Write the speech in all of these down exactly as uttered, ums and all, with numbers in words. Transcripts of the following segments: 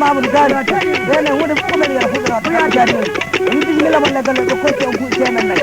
Amadou Gari, ɓen e hunde fof men yara fuɗɗoraaɗo, ɓe yaajaani men. Min tigi mi lamal leggal ɗo, ko on buy teemen nayi.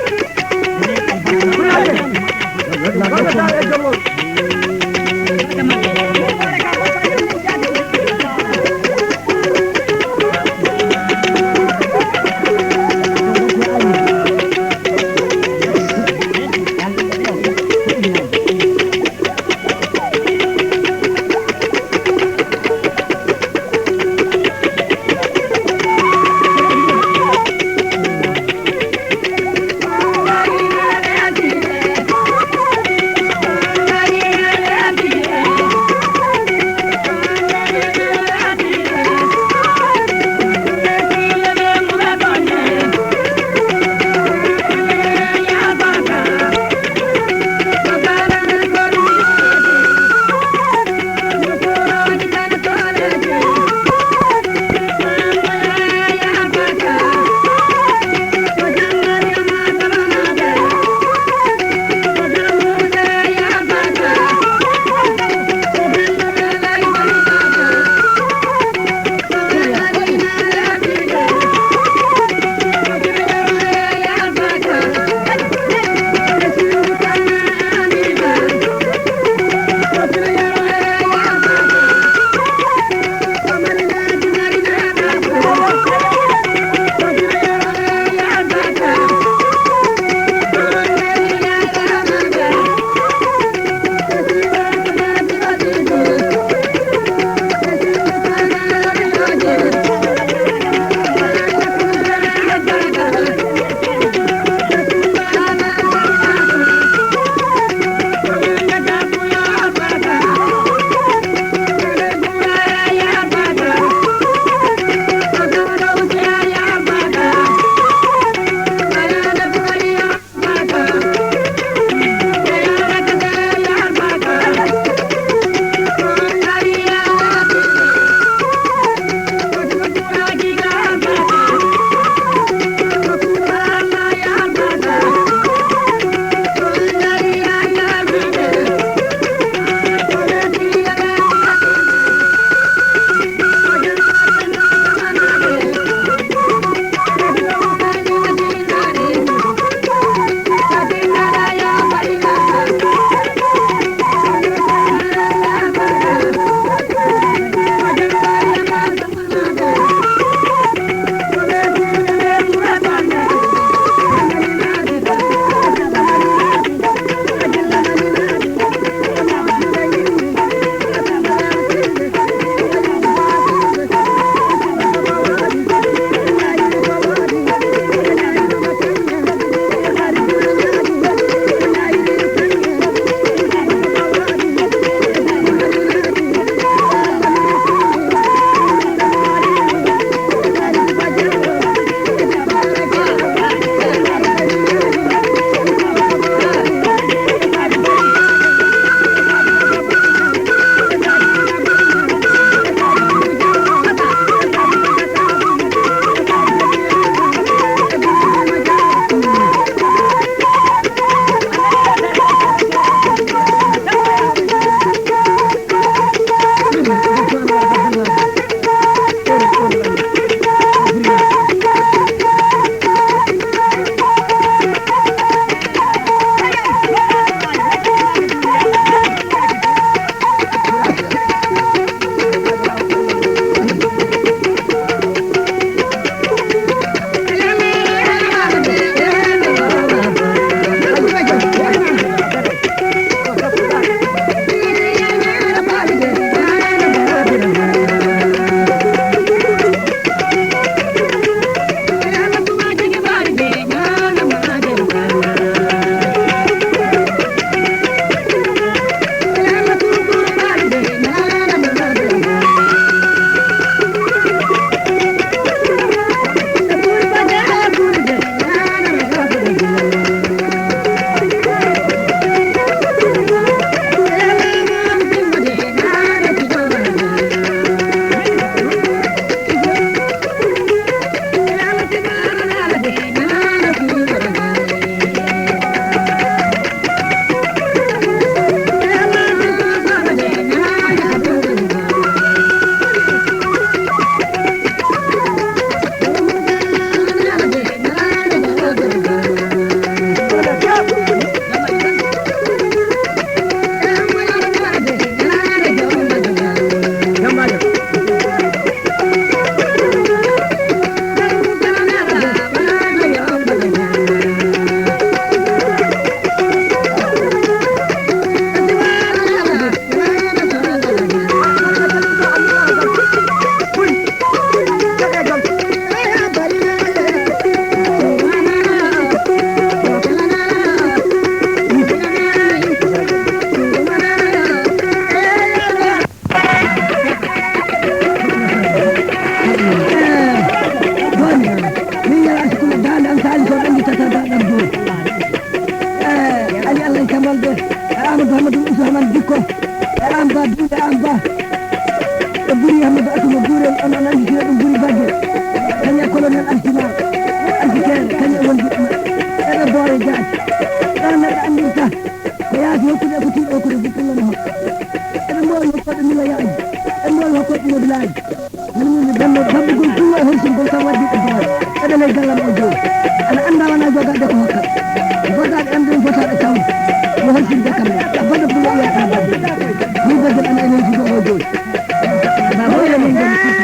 e Amadou Hammadou Ousmane Dikko, e Amba Duuɓe Amba. Ɓe ɓuri Hammadou Atuma Guurel, on on anndi sino ɗum ɓuri bagge. Kañum e colonel Arsenal, Arsitere, kañum e wondiɓɓe maɓɓe. Eɓe Booyo Jaaji. Ɗon neɗɗo anndirta ko yaasi hokkude e ko tiiɗi hokkude fof pullono hokka. Eɓe mbaawi hokkooɓe milla yaaji. Eɓe mbaawi hokkooɓe mobilaaji. Min min mi dammo dabbugol kuuwa e horsingol tan waddi e doole. Eɓe ley gallam o jooni. Ana annda wona jogaade ko hokka. Mbodaaɓe am ɗum fotaaɓe taw. Mo horsinde kam. Bada pulo iya ɗan dammo. Min bada ana enen jigo o jooni. Baba wala min gani kuɗi.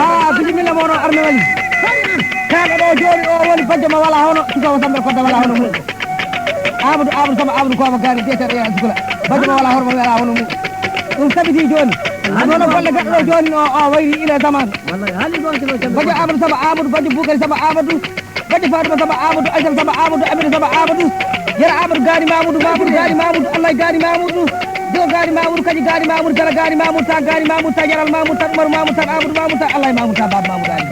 Ah, bisimilla mono arme wali. Kaɗo ɗo jooni o woni bajjo ma wala hono, suka o sambe kodda wala hono mum. Amadou, Amadou Samba, Amadou Koba Gari, biyeteɗo ya sukula. Bajjo ma wala hono mo wala hono mum. Ɗum tabiti jooni. Nono golle gaɗɗo ɗo jooni o, o wayri ila zaman. Bajjo Amadou Samba, Amadou, bajjo Bukari Samba, Amadou. Bajjo Fatima Samba, Amadou, Aysata Samba, Amadou, Amina Samba, Amadou. Yara Amadou Gani Mamadou, Mamadou Gani Mamadou, Allah Gani Mamadou. Jogo Gani Mamadou, kaji Gani Mamadou, Jara Gani Mamadou, ta Gani Mamadou, ta Jaral Mamadou, ta Umaru Mamadou, ta Amadou Mamadou, ta Allah Mamadou, ta Baba Mamadou Ali.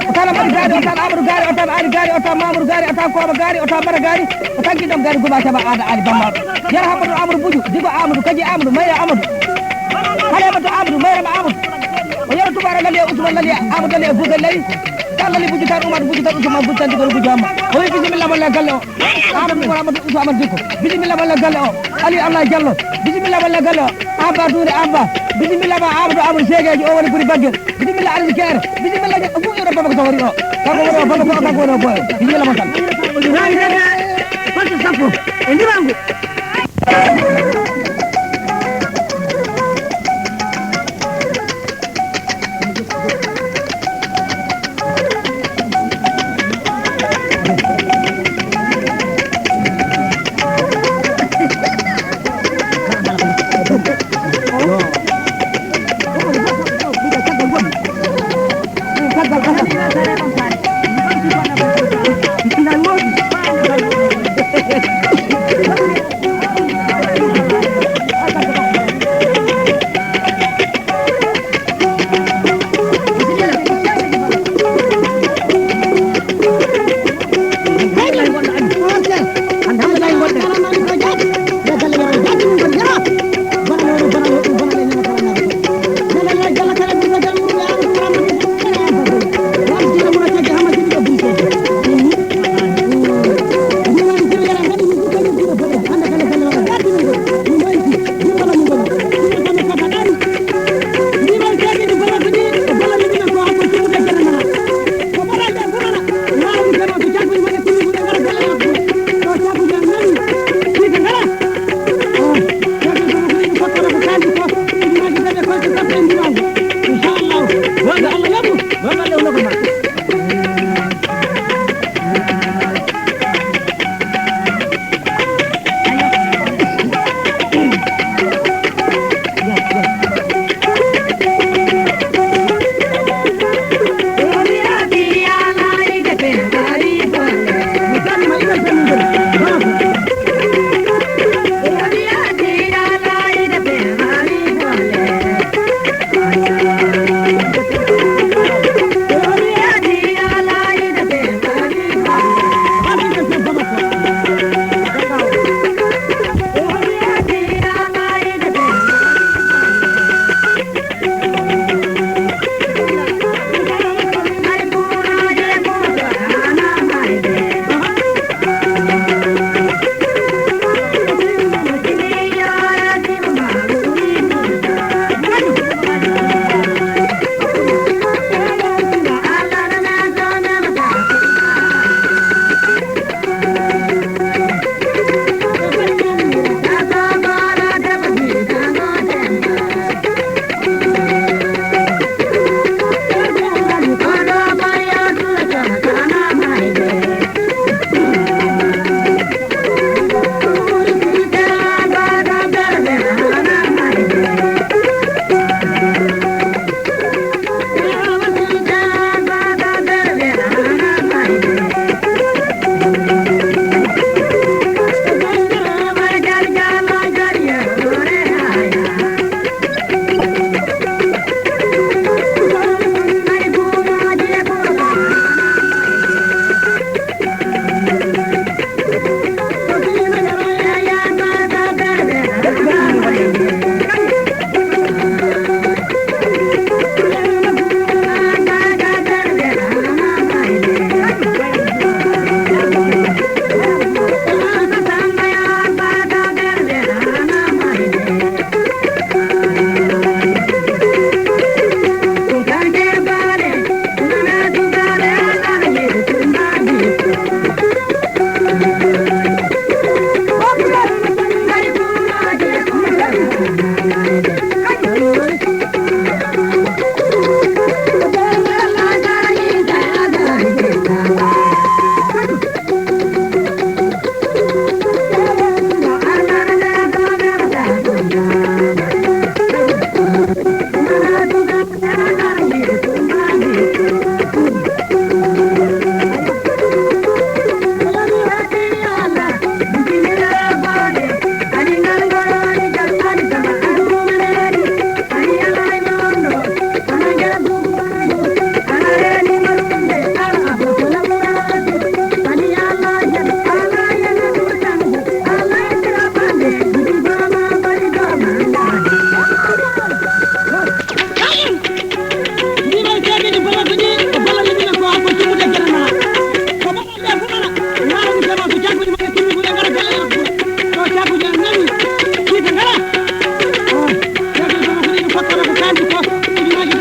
O tan Amadou Gani, o tan Amadou Gani, o tan Ali Gani, o tan Mamadou Gani, o tan Koba Gani, o tan Bara Gani, o tan Kidam Gani, Guba Caba Ada Ali Bammaɗo. Yara Hamadou Amadou Buju, Digo Amadou, Kaji Amadou, Mayra Amadou. Halimatu Amadou, Mayrama Amadou. O yero Tubara Lali e Usman Lali, Amadou Lali e Bugal Lali. Tan Lali Buju tan Umar Buju tan Usman Buju tan Digol Buju Amma. O wi bisimilla mo le galle o. Amadou Umar Amadou Usman Amadou Diko. Bisimilla mo le galle o. Ali Allah Jallo. Bisimilla mo le galle o. Abba Dure Abba. Bisimilla ma Amadou Amadou Segeji o woni buri bagge. Bisimilla Amadou Kere. Bisimilla je bu yoro baba ko wari o. Kanko woni o baba ko kanko woni o boyo. Bisimilla mo tan. Ina ina. Ko sappo. E ndimangu.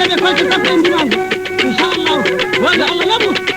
Ɓe koyta sappo e ndimaango. Inchallah. Walla Allah naɓu.